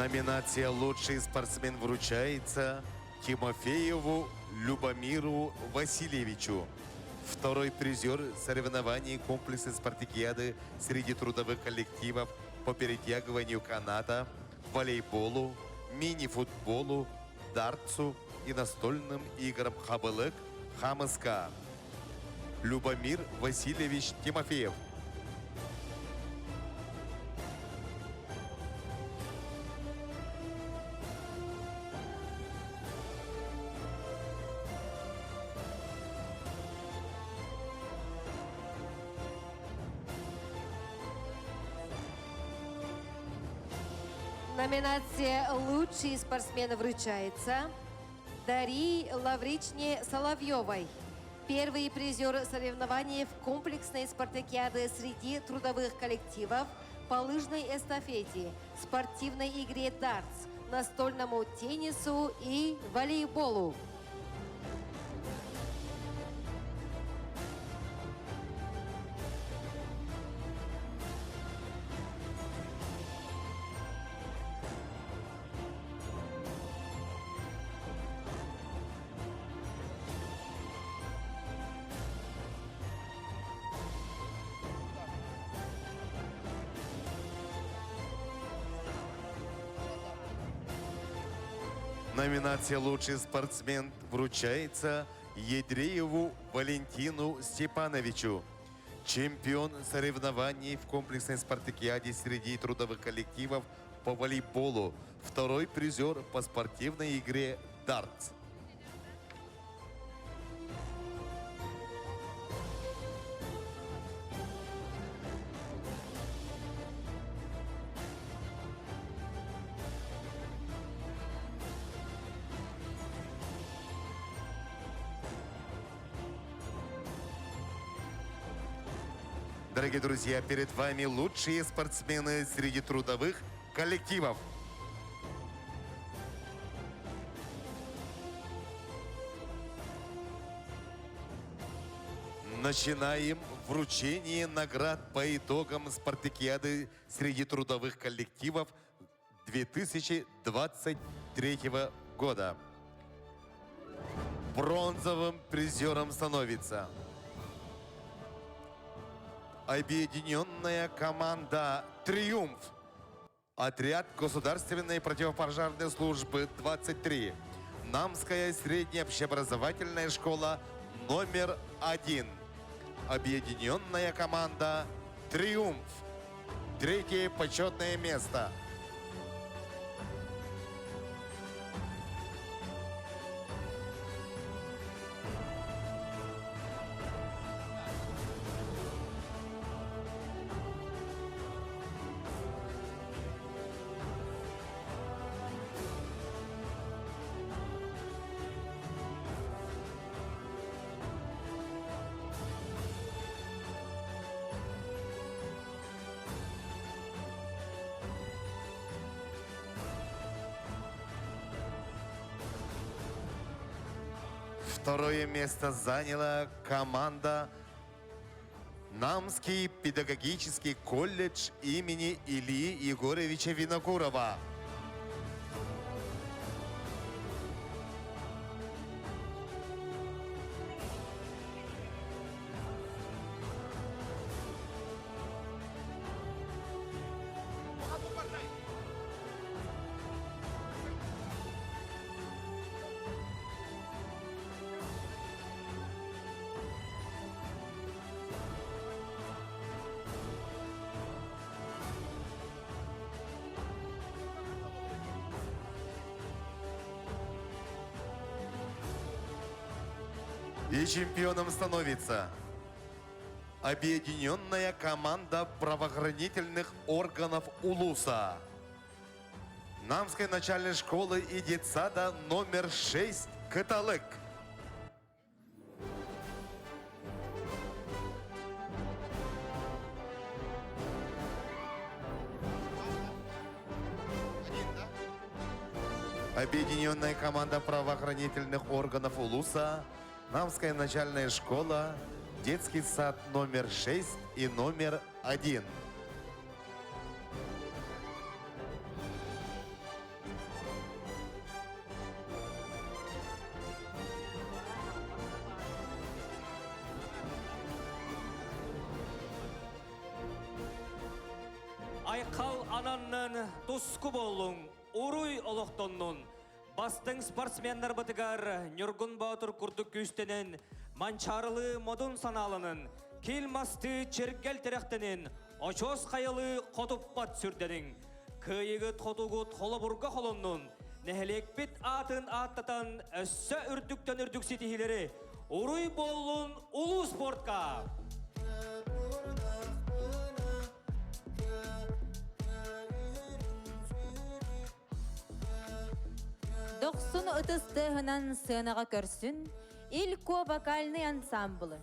Номинация «Лучший спортсмен» вручается Тимофееву Любомиру Васильевичу. Второй призер соревнований комплекса спартакиады среди трудовых коллективов по перетягиванию каната, волейболу, мини-футболу, дартсу и настольным играм «Хабылык», «Хамыска». Любомир Васильевич Тимофеев. Номинация «Лучший спортсмен» вручается Дарьи Лавричне Соловьевой. Первый призер соревнований в комплексной спартакиады среди трудовых коллективов по лыжной эстафете, спортивной игре дартс, настольному теннису и волейболу. Номинация «Лучший спортсмен» вручается Едрееву Валентину Степановичу. Чемпион соревнований в комплексной спартакиаде среди трудовых коллективов по волейболу. Второй призер по спортивной игре «Дартс». Дорогие друзья, перед вами лучшие спортсмены среди трудовых коллективов. Начинаем вручение наград по итогам спартакиады среди трудовых коллективов 2023 года. Бронзовым призером становится объединенная команда «Триумф». Отряд Государственной противопожарной службы 23. Намская средняя общеобразовательная школа номер один. Объединенная команда «Триумф». Третье почетное место – Второе место заняла команда Намский педагогический колледж имени Ильи Егоровича Винокурова. И чемпионом становится объединенная команда правоохранительных органов Улуса. Намской начальной школы и детсада номер 6 «Каталык». Объединенная команда правоохранительных органов Улуса, Намская начальная школа, детский сад номер 6 и номер 1. Айхал ананнын, туску буоллуҥ, уруй олохтоннун! Бастыҥ спортсменнарбытыгар Ньургун Боотур курдук күүстэнэн, манчаарылыы модун санааланын, кил мастыы чиргэл тирэхтэнин, очуос хайалыы хотуппат сүрдэниҥ. Кыайыгыт хотугут холобурга холоннун, нэһилиэкпит аатын ааттатан өссө үрдүктэн үрдүк ситиһиилэри уруй буоллун улуу спортка! Дохсун ытыс тыаһынан сыанаҕа көрсүн Ил-Куо вокальнай ансамблы.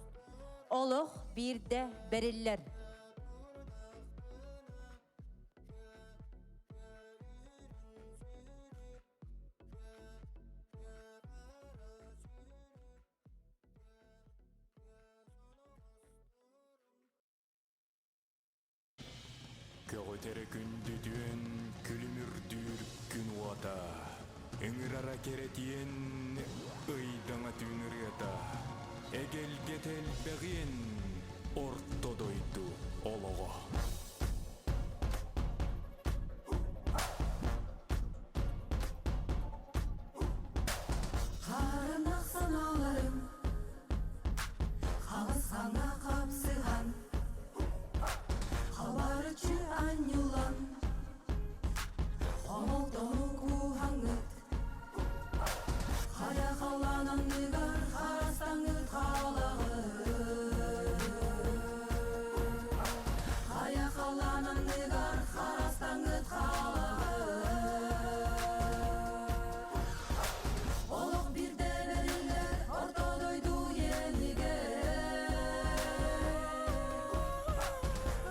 Олох биирдэ бэриллэр. Көҕүтэрэ күндүтүөн күлүмүрдүүр күн уота, ыҥырара кэрэтиэн ыйдаҥа түүн ырыата, эгэлгэтэ элбэҕиэн орто дойду олоҕо. Хаарынах санааларым Халысхаҥа хапсыһан Хабарыччы анньылан Хомолтону кууһаҥҥыт Хайа халлаан анныгар харастаҥҥыт хаалаҕыт Хайа халлаан анныгар харастаҥҥыт хаалаҕыт Олох биирдэ бэриллэр орто дойду иэнигэр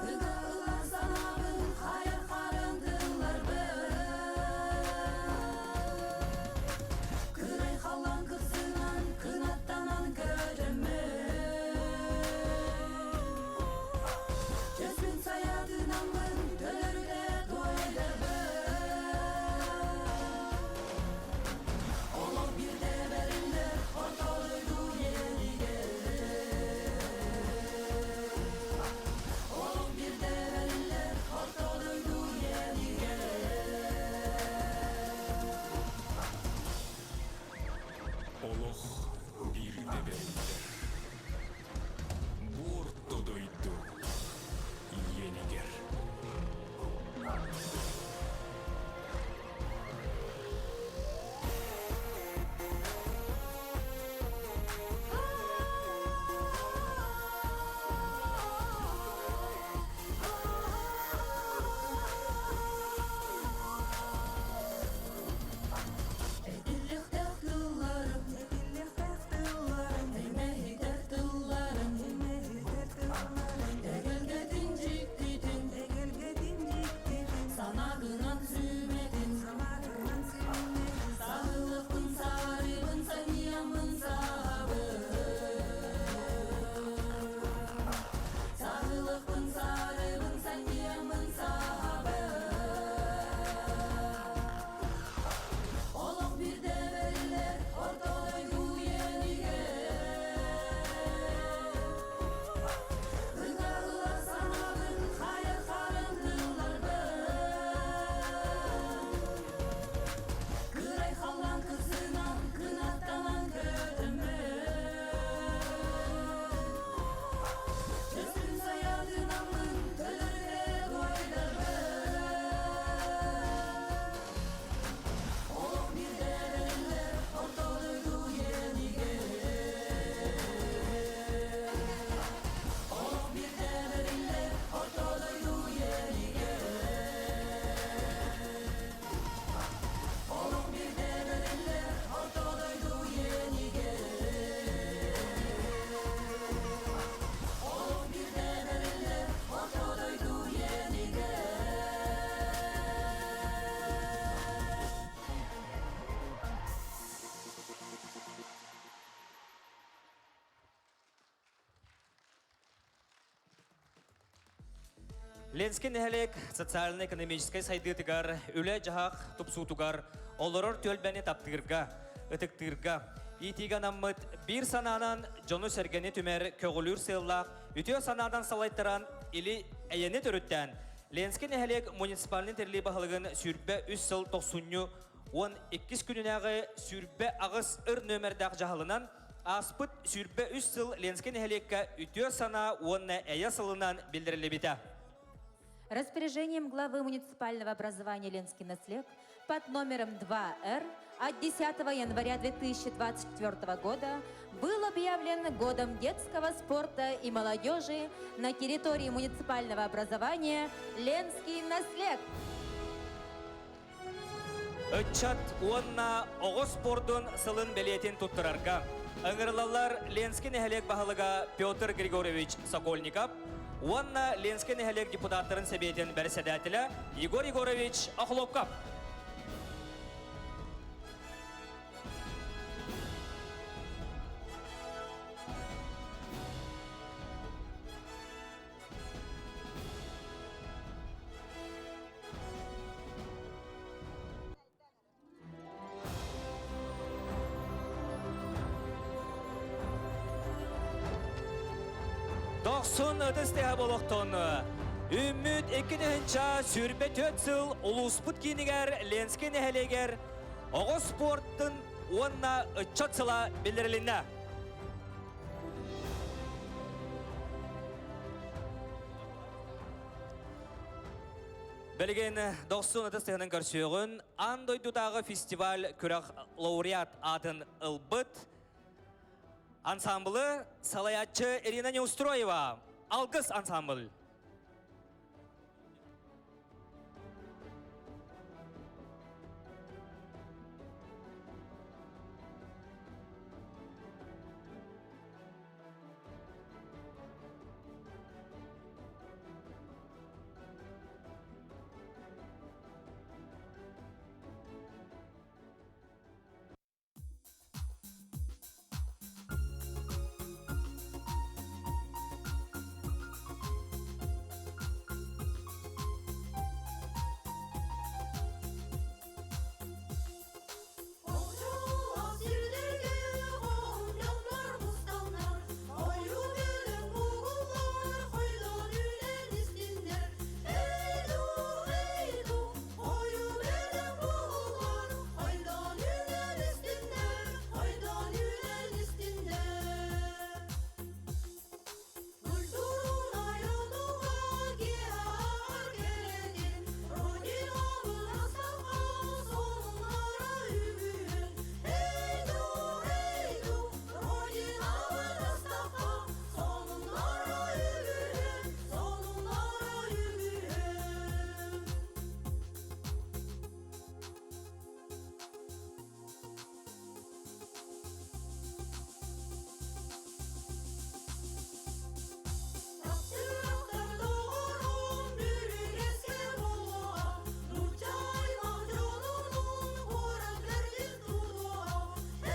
Ыга ылар санаабын хайар харын тылларбын Кырай халлаан кырсынан кынаттанан көтөммүн Чөспүн сайатынаммын төлөрүтэ туойдарбын Олох биирдэ бэриллэр орто дойду иэнигэр Олох биирдэ бэриллэр орто дойду иэнигэр Олох биирдэ бэриллэр. Бу орто дойду иэнигэр. Этиллиэхтээх тылларым, этиллиэхтээх тылларым, эҥэһитэр тылларым, эҥэһитэр тылларым, эгэлгэтин дьиктитин, эгэлгэтин дьиктитин, санаагынан сүмэтин, санаагынан сүмэтин, саһылыкпын сарыбын, санияммын саһабын, саһылыкпын сарыбын, санияммын саһабын. Олох биирдэ бэриллэр орто дойду иэнигэр Ыҥырыллар санаабын хайар харын тылларбын Кырай халлаан кырсынан кынаттанан көтөммүн Төсүн сайатынаммын төлөрүтэ туойдарбын Олох биирдэ бэриллэр орто дойду иэнигэр Олох биирдэ бэриллэр орто дойду иэнигэр Олох биирдэ бэриллэр орто дойду иэнигэр Олох биирдэ бэриллэр орто дойду иэнигэр Ленский нэһилиэк социально-экономическай сайдыытыгар, үлэ-дьаһах тупсуутугар, олорор түөлбэни таптыырга, ытыктыырга, иитиигэ анаммыт биир санаанан дьону-сэргэни түмэр көҕүлүүр сыаллаах үтүө санаанан салайтаран или эйэни төрүттээн. Ленскэй нэһилиэк муниципальнай тэрилии баһылыгын 23 сыл тохсунньу 12 күнүнээҕи 28 ыр нүөмэрдээх дьаһалынан ааспыт 23 сыл Ленскэй нэһилиэккэ үтүө санаа уонна эйэ сылынан биллэриллибитэ. Распоряжением главы муниципального образования Ленский наслег под номером 2Р от 10 января 2024 года был объявлен Годом детского спорта и молодежи на территории муниципального образования Ленский наслег. Ыччат уонна оҕо спордун сылын бэлиэтин туттарарга ыҥырылаллар Ленский нэһилиэк баһылыга Петр Григорьевич Сокольников уонна Ленский нэһилиэк депутаттарын сэбиэтин бэрэссэдээтэлэ Егор Егорович Охлопков. Дохсун ытыс тэһэ болохтон Үммүт 2024 сыл улууспут киинигэр Ленскэй нэһилиэгэр оҕо спортын уонна ыччат сыла биллэрилиннэ. Билигин Дохсун ытыс тыһынан көрсүөҕүн аан дойдутааҕы фестиваль күрэх лауреат аатын ылбыт ансамблы салайааччы Ирина Неустроева. Алгыс ансамбль. Оҕуруо сирдэргэ оонньоннор мустаннар, ойуу бөлөх бугуллар хойдон үүнэн истиннэр. Эй-дуу, эй-дуу, ойуу бөлөх бугуллар хойдон үүнэн истиннэр, хойдон үүнэн истиннэр. Таптыахтар доҕорум бүрүгэскэ буолуоҕа, Нуучча аймах дьонунуун куорат бэрдин тутуоҕа.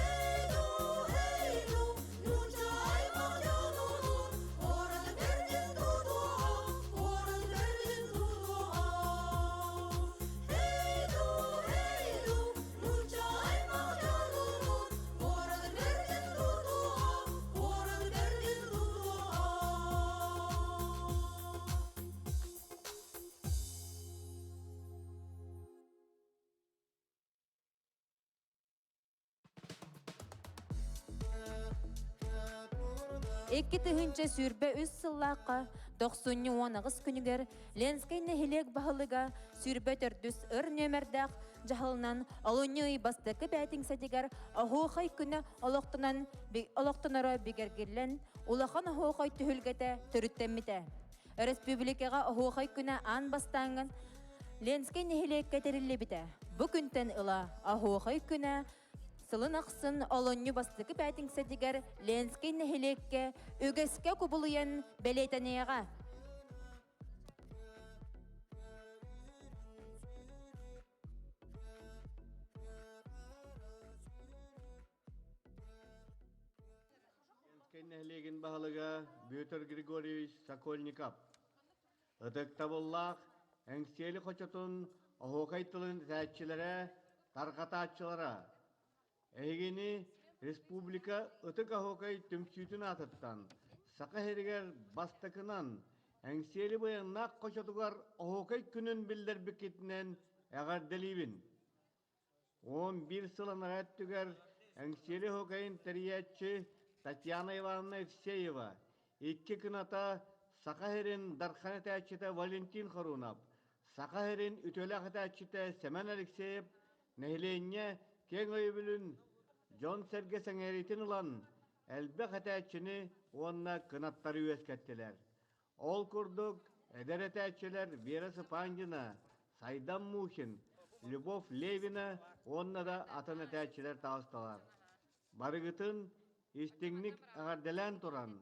Эй-дуу, эй-дуу, нуучча аймах дьонунуун куорат бэрдин тутуоҕа, куорат бэрдин тутуоҕа. Эй-дуу, эй-дуу, нуучча аймах дьонунуун куорат бэрдин тутуоҕа, куорат бэрдин тутуоҕа. 2023 сыллаахха тохсунньу 18 күнүгэр Ленскэй нэһилиэк баһылыга 24 ыр нүөмэрдээх дьаһалынан олунньу ый бастакы бээтиҥсэтигэр оһуохай күнэ олохтонон олохтоноро бигэргиллэн улахан оһуохай түһүлгэтэ төрүттэммитэ. Өрөспүүбүлүкэҕэ оһуохай күнэ аан бастааҥҥын Ленскэй нэһилиэккэ тэриллибитэ. Бу күнтэн ыла оһуохай күнэ сылын ахсын олунньу бастакы бээтиҥсэтигэр Ленскэй нэһилиэккэ үгэскэ кубулуйан бэлиэтэниэҕэ. Ленскэй нэһилиэгин баһылыга Бүөтүр Григорьевич Сокольников. Ытыктабыллаах Эҥсиэли хочотун оһуокай тылын этээччилэрэ, тарҕатааччылара, Эһигини республика Ытык Оһуокай түмсүүтүн аатыттан Саха сиригэр бастакынан Эҥсиэли быйаҥнаах хочотугар оһуокай күнүн биллэрбиккитинэн эҕэрдэлиибин! 11 сыл анараа өттүгэр Эҥсиэли оһуокайын тэрийээччи Татьяна Ивановна Евсеева, икки кыната Саха сирин Дархан этээччитэ Валентин Хорунов, Саха сирин үтүөлээх этээччитэ Сэмэн Алексеев нэһилиэнньэ киэҥ өйөбүлүн, дьон-сэргэ сэҥээриитин ылан, элбэх этээччини уонна кынаттары үөскэттилэр. Ол курдук, эдэр этээччилэр Вера Сыпандина, Сайдам Мухин, Любовь Левина уонна да атын этээччилэр таҕыстылар. Барыгытын истиҥник эҕэрдэлээн туран,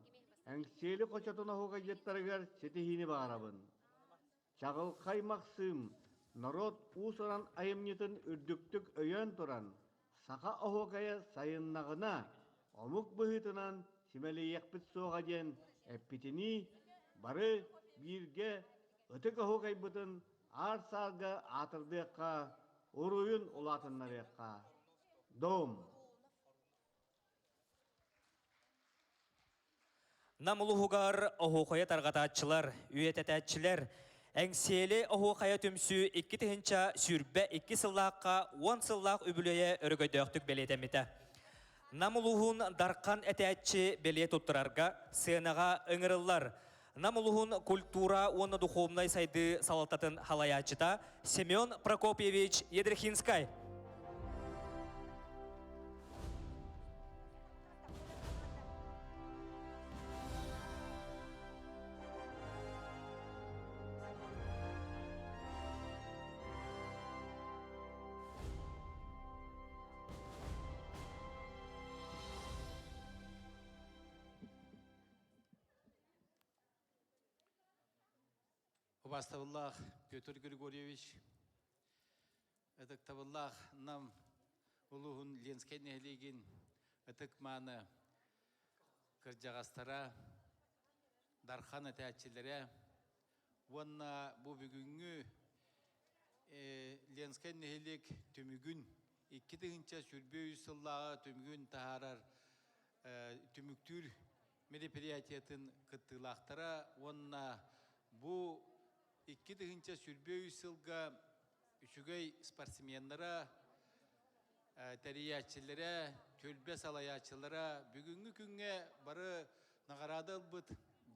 Эҥсиэли хочотун оһуокайдьыттарыгар ситиһиини баҕарабын. Чаҕылхай Махсыым норуот уус-уран айымньытын үрдүктүк өйөөн туран, саха оһуокайа сайыннаҕына, омук быһыытынан симэлийиэхпит суоҕа диэн эппитинии, бары бииргэ ытык оһуокайбытын аар-саарга аатырдыахха, уруйун улаатыннарыахха. Дом! Нам улууһугар оһуохайы тарҕатааччылар, үйэтэтээччилэр Эҥсиэли оһуохайа түмсүү 2022 сыллаахха 10 сыллаах үбүлүөйэ өрөгөйдөөхтүк бэлиэтэммитэ. Нам улууһун Дархан этээччи бэлиэ туттарарга сыанаҕа ыҥырыллар. Нам улууһун культура уонна духовнай сайдыы салалтатын халайааччыта Семен Прокопьевич Едрихинскай. Убастабыллаах Петр Григорьевич, ытыктабыллаах Нам улууһун Ленскэй нэһилиэгин ытык-мааны кырдьаҕастара, Дархан этээччилэрэ уонна бу бүгүҥҥү Ленскэй нэһилиэк түмүгүн 2023 сыллааҕы түмүгүн таһаарар түмүктүүр мероприятиятын кыттыылаахтара уонна бу 2023 сылга үчүгэй спортсменнара, тэрийээччилэрэ, түөлбэ салайааччылара бүгүҥҥү күҥҥэ бары наҕараада ылбыт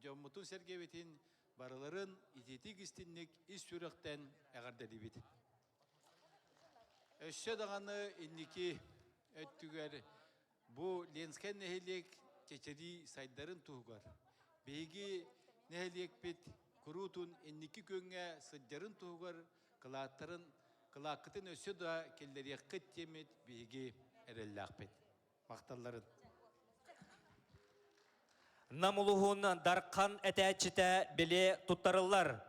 дьоммутун-сэргэбитин барыларын итиитик-истинник ис сүрэхтэн эҕэрдэлиибит. Өссө даҕаны инники өттүгэр Бу Ленскэй нэһилиэк чэчирии сайдарын туһугар биһиги нэһилиэкпит куруутун инники күөҥҥэ сылдьарын туһугар кылааттарын кылааккытын өссө да киллэриэххит диэммит биһиги эрэллээхпит. Махталларын. Нам улуһун Дархан этээччитэ били туттарыллар.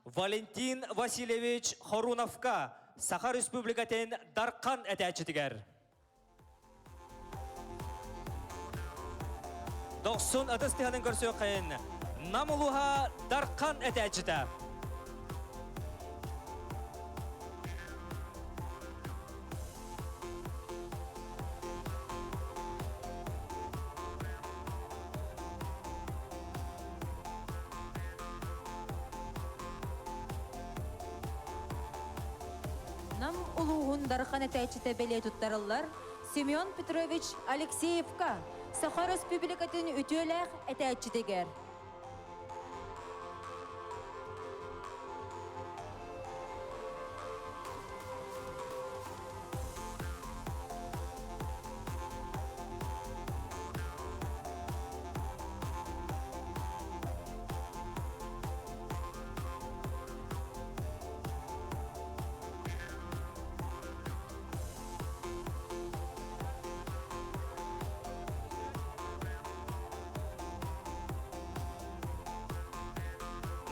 Валентин Васильевич Хоруновка Саха Республикатын Дархан этээччитигэр. Дохсун ытыс тыһанын көрсүөххин Нам улуһа Дархан этээччитэ. Нам улууһун Дархан этээччитэ бэлиэ туттарыллар Семен Петрович Алексеевка, Саха Өрөспүүбүлүкэтин үтүөлээх этээччитигэр.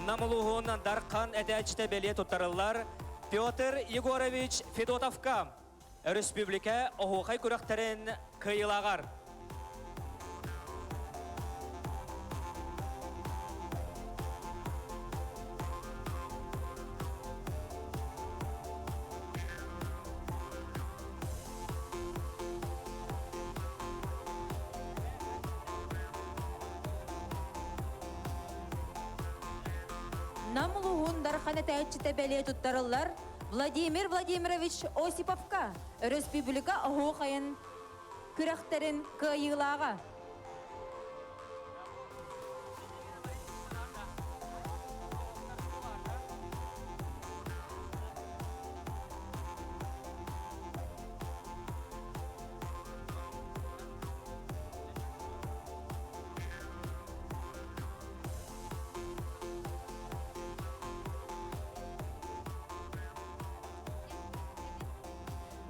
Нам улууһун Дархан этээччитэ бэлиэ туттарыллар Петр Егорович Федотовка өрөспүүбүлүкэ оһуохай күрэхтэрин кыайыылааҕар. Нам улууһун Дархан этээччитэ бэлиэ туттарыллар Владимир Владимирович Осиповка өрөспүүбүлүкэ оһуохайын күрэхтэрин кыайыылааҕа.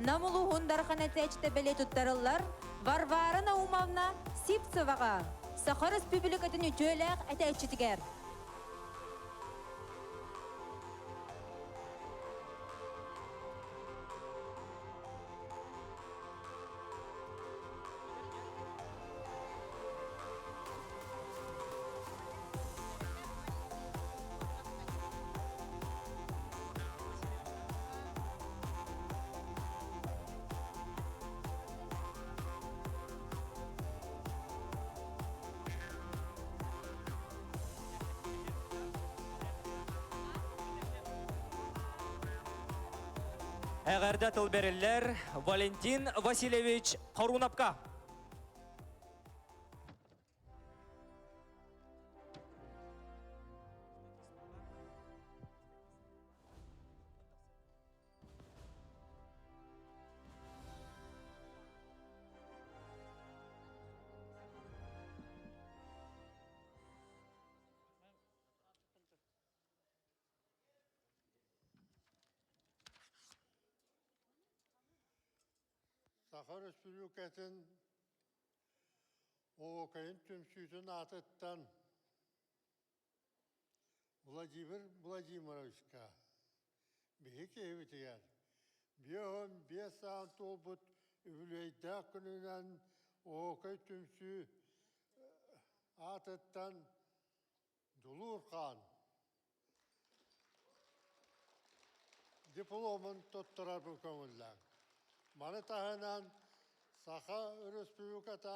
Нам улууһун Дархан этээччитэ бэлиэ туттарыллар Варвара Наумовна Сивцеваҕа, Саха Өрөспүүбүлүкэтин үтүөлээх этээччитигэр. Эҕэрдэ тыл бэриллэр Валентин Васильевич Хорунапка. Саха Өрөспүүбүлүкэтин Оокайын түмсүүтүн аатыттан Владимир Владимировичка биһи киһибитигэр 55 саан туолбут үбүлүөйдээх күнүнэн Оокай түмсүү аатыттан Дьулуур хаан дипломун туттарарбын көҥүллээҥ. Маны таһынан Саха Өрөспүүбүлүкэтэ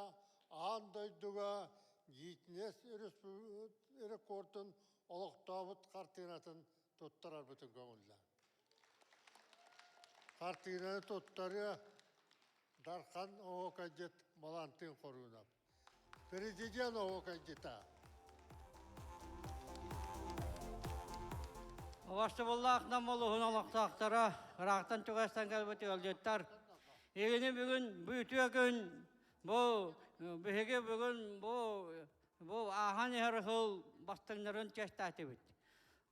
аан дойдуга Гиннес рекордун олохтообут хартыынатын туттарарбытын көҥүллээҥ. Хартыынаны туттарыа Дархан оһуокайдьыт Балантыын Хоруунап. Президент оһуокайдьыта. Убастыбыллаах Нам улууһун олохтоохторо, ыраахтан чугастан кэлбит ыалдьыттар, игини бүгүн бүтүө күн бу биһиги бүгүн бу бу ааһан иһэр сыл бастыҥнарын чиэстээтибит.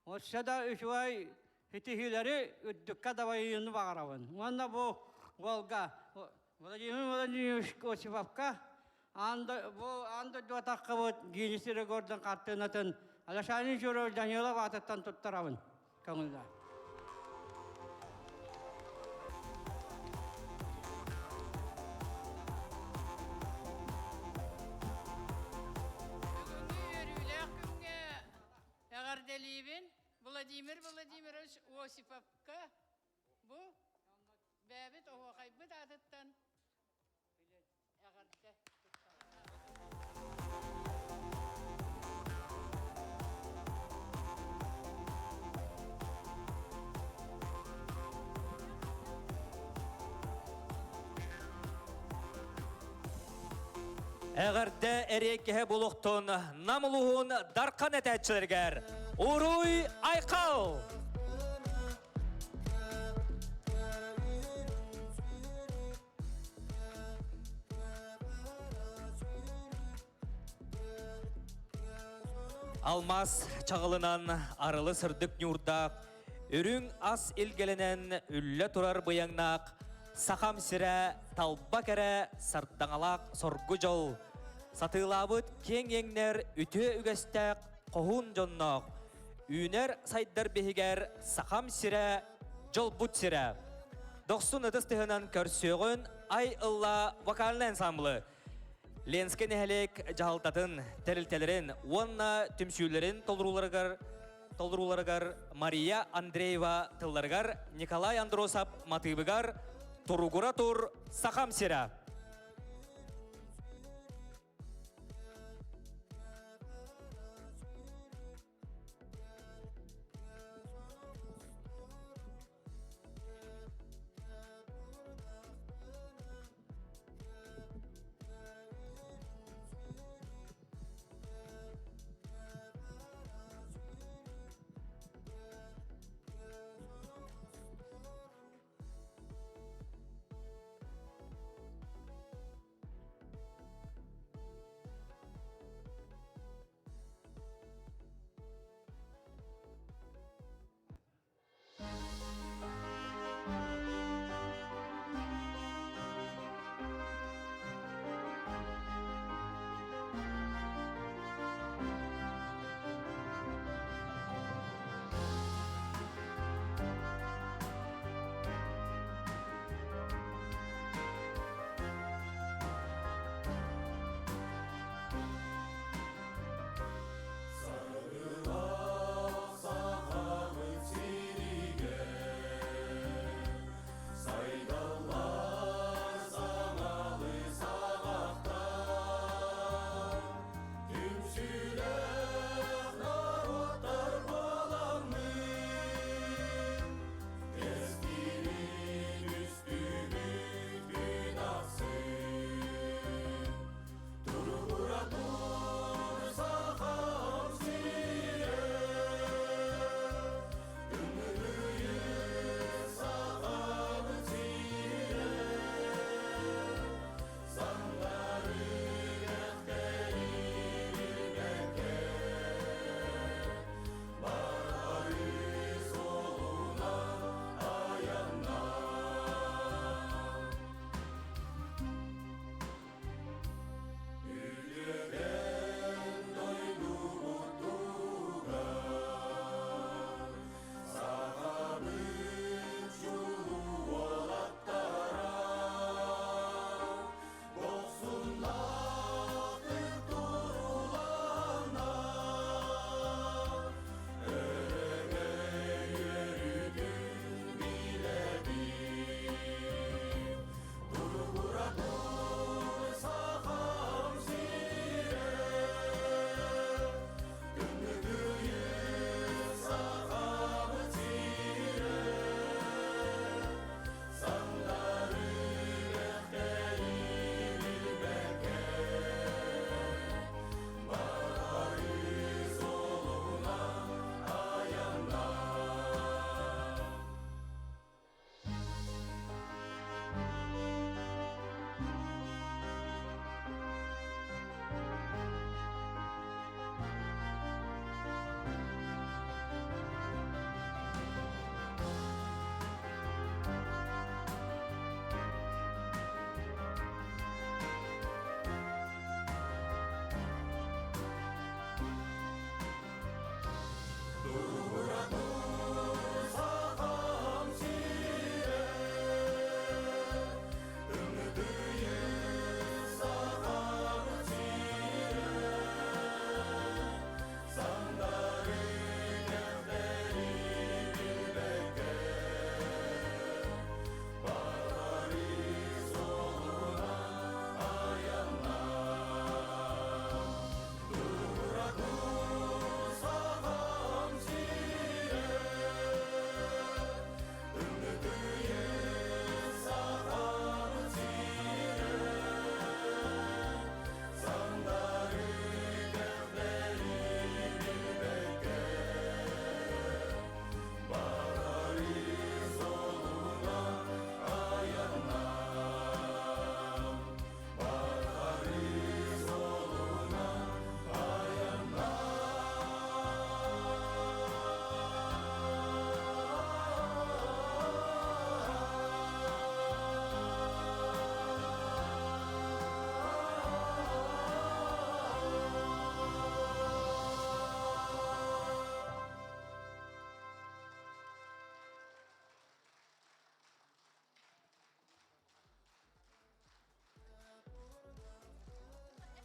Өссө да үчүгэй ситиһиилэри үрдүккэ дабайыыны баҕарабын. Уонна бу уолга Владимир Владимирович Осиповка аан бу аан дойдуга таххыбыт Гиннес рекордун хартыынатын Александр Журович Данилов аатыттан туттарабын. Көҥүллээх. Бүгүҥҥү үөрүүлээх күҥҥэ Эҕэрдэлиибин Владимир Владимирович Осиповка бу бэйэбит оһуохайбыт аатыттан эҕэрдэ Эҕэрдэ эриэккэһэ булуохтун Нам улууһун Дархан этээччилэригэр Уруй Айхал! Алмаас чаҕылынан арылы сырдык ньуурдаах, үрүҥ ас илгэлэнэн үллэ турар быйаҥнаах Сахам сирэ талба кэрэ сардаҥалаах соргу дьол, сатыылаабыт киэҥ иэҥнэр үтүө үгэстээх хоһуун дьонноох, үүнэр сайдар биһигэр Сахам сирэ дьолбут сирэ. Дохсун ытыс тыһынан көрсүөҕүн Ай ылла вокальнай ансамблы Ленскэй нэһилиэк дьаһалтатын, тэрилтэлэрин уонна түмсүүлэрин толорууларыгар толорууларыгар Мария Андреева тылларыгар Николай Андросов матыыбыгар «Туругура тур, Сахам сирэ».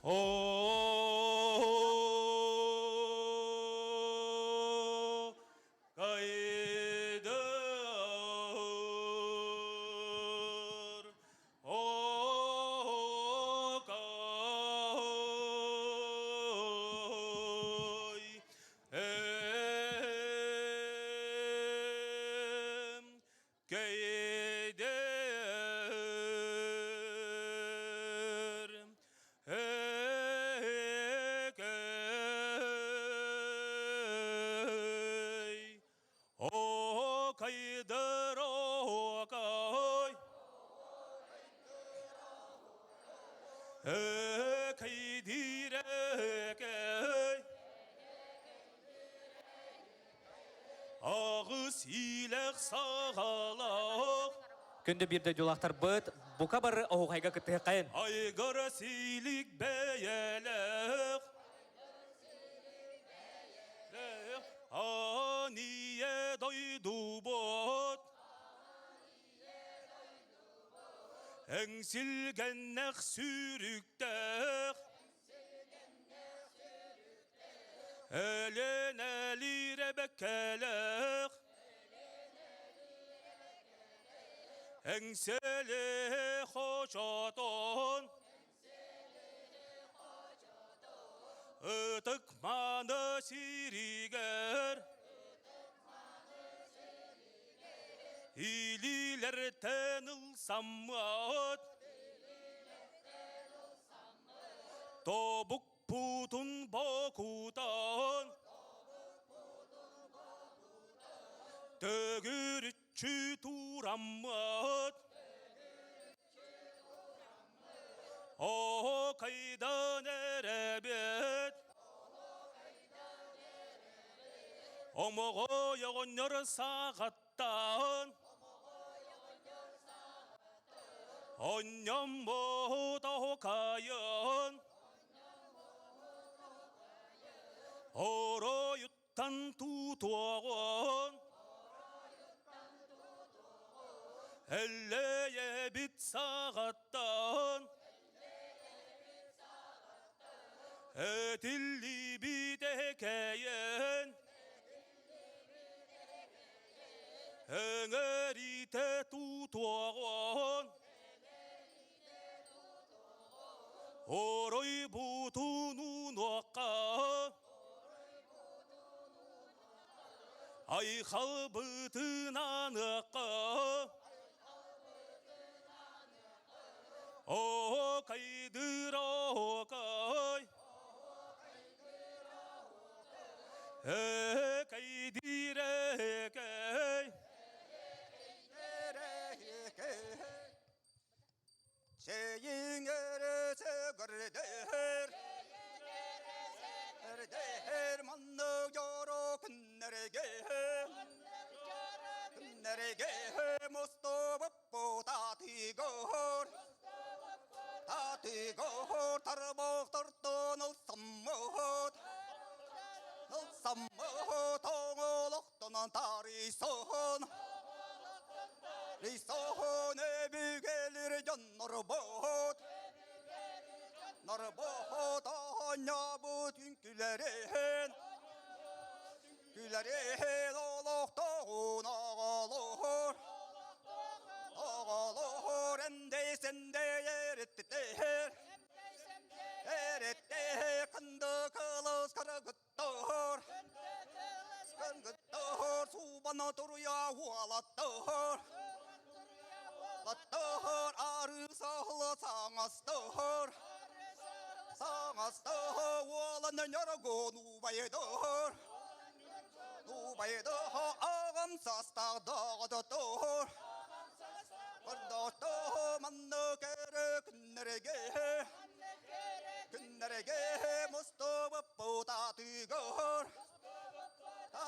О, кайдыр, о, кай, эм, Кейдер, экей, о кайдыр, о кай, экейдир, экей, Аҕыс иилэх саҕалаах. Күндү биир дойдулаахтарбыт, бука бары оһуохайга кыттыһыаххайын. Айгара сиилик бэйэлээх. Ание дойдубут. Эҥсилгэннэх сүүрүктээх. Өлөнөлүүр эбэккэлээх Эҥсэлэ хочотон Ытык мааны сиригэр Илиилэртэн ылсаммыт Тобук Путун бокутан Төгүрүччү тураммыт Оокайдан эрэбит Омоҕой оҕонньор саҕаттан Онньоммут оһукайын Оройуттан тутуоҕун Эллэйэбит саҕаттан Этиллибит эһэкэйэн Эҥэритэ тутуоҕун Оройбутун унуохха Айхалбытын аныахха Оокайдыр оокай Экэйдир экэй Чэйиҥ эрэ маннык дьоро күннэргэ күннэргэ мустубуппут атыгор атыгор тарбахтартан ылсаммыт ылсаммыт оҥолохтонон тарыйсон Рисоһун өбүгэлэр дьоннорбут Нарбот оонньообут үҥкүүлэрин Күлэрин олохтоҕун оҕолоор Оҕолоор эмдэй-сэмдэй эриттэр Эриттэр кынды кылыс кыргыттар Кыргыттар субана туруйа уолаттар Аттар ары саһылы саҥастар Саҥастар уолан ньаргон убайдар Убайдар аҕам састаах доҕототор Ордоотоо манна кэрэ күннэргэ Күннэргэ мустубуппут атыгар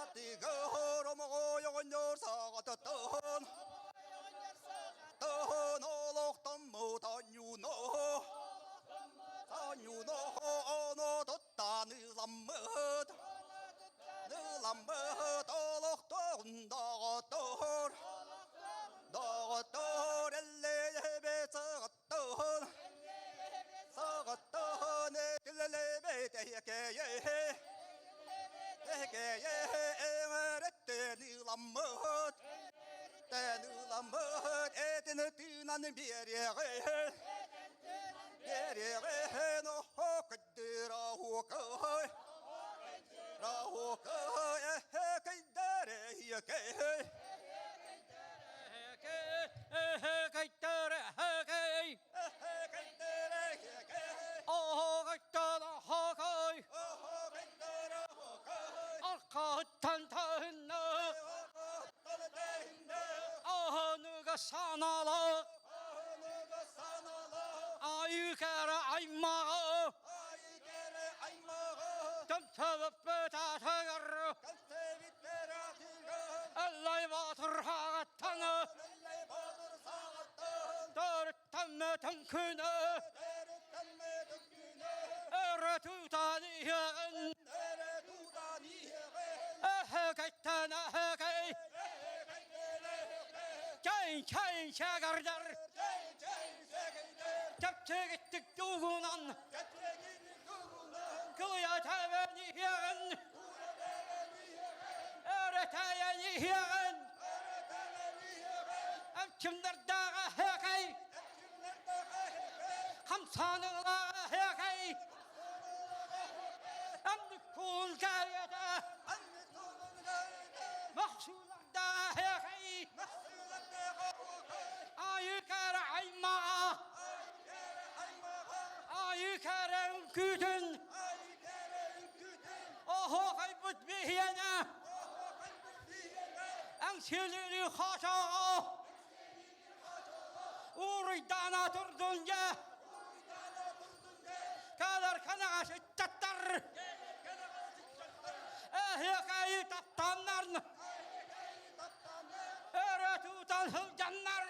Атыгар омоҕой оҕонньор саҕататтан Таһын олохтоммут анньууна Анньууна оно туттан ыламмыт Ыламмыт олохтоҕун доҕоттор Доҕоттор эллээбит саҕаттан Саҕаттан Эҥэрэттэн ыламмыт, тэн ыламмыт, этин тыынан биэриэҕин, биэриэҕин, оһо кыддыра оһуокай, оһуокай, эһэ кыйдары иэкэй. Санаалаах айыы-кэрэ аймаҕы Төмсөбөппүт аатыгар Эллэй Боотур хаҕаттан Төрүттэммитин күнэ Өрө тутан иһэҕин Эһэкэттэн эһэкэй Чэй-чэй чээгэрдэр Чэпчэкитик тугунан Кылыйа тэбэн иһэҕин Өрө тэйэн иһэҕин Эмчимнэрдээҕэ эһэкэй Хамсааныылааҕа эһэкэй Эмник куул кэриэтэ Махсуулардаах эһэкэй Айыы кэрэ аймаҕа Айыы кэрэ үҥкүүтүн Оһуохайбыт биһиэнэ Эҥсиэлири хачаҕа Уруйдаана турдун дьэ Калар канаҕас ыттаттар Эһиэхэйи таптааннар Өрө тутан сылдьаннар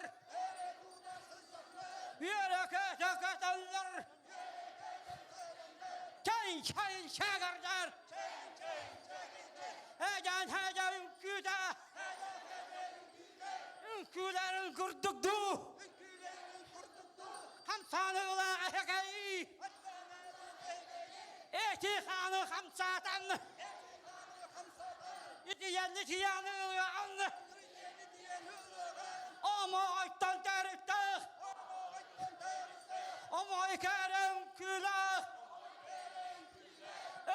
Үөрэ көтө көтөллөр Чэй чэй чээгэрдэр Эдэн эдэн үҥкүүтэ Үҥкүүлэрин курдук дуу Хамсааныылаах эһэкэй Эти хааны хамсаатан Итийэнни тияны ылыаҕын Омойтон төрүттээх Омой кэрэ үҥкүүлээх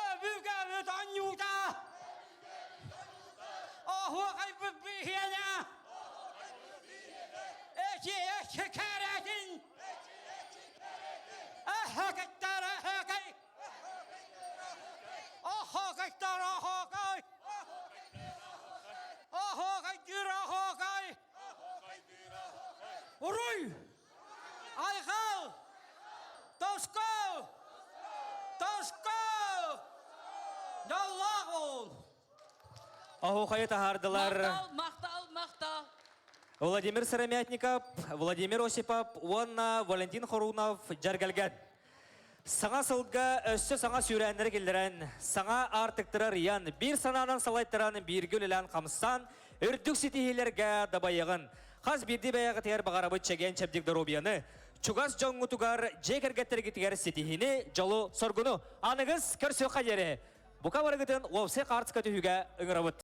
Өбүгэбит оонньуута Оһуохайбыт биһиэнэ Эчи эчи кэрэтин Эһэкэттэр эһэкэй Оһоокэттэр оһоокой Оһоокайдыыр оһоокай Уруй! Айхал! Тоско! Тоско! Дьоллоох буол! Оһуохайы таһаардылар. Махтал, махтал, махтал. Владимир Сыромятников, Владимир Осипов уонна Валентин Хорунов дьэргэлгэн. Саҥа сылга өссө саҥа сүүрээннэри киллэрэн, саҥа аартыктары арыйан, биир санаанан салайтаран, бииргэ үлэлээн хамсаан, үрдүк ситиһиилэргэ дабайыаҕын. Хас биирдии бэйэҕитигэр баҕарабыт чэгиэн-чэбдик доруобуйаны, чугас дьоҥҥутугар, дьиэ кэргэттэргитигэр ситиһиини, дьолу-соргуну. Аныгыс көрсүөххэ диэри! Бука барыгытын уопсай хаартыска түһүүгэ ыҥырабыт.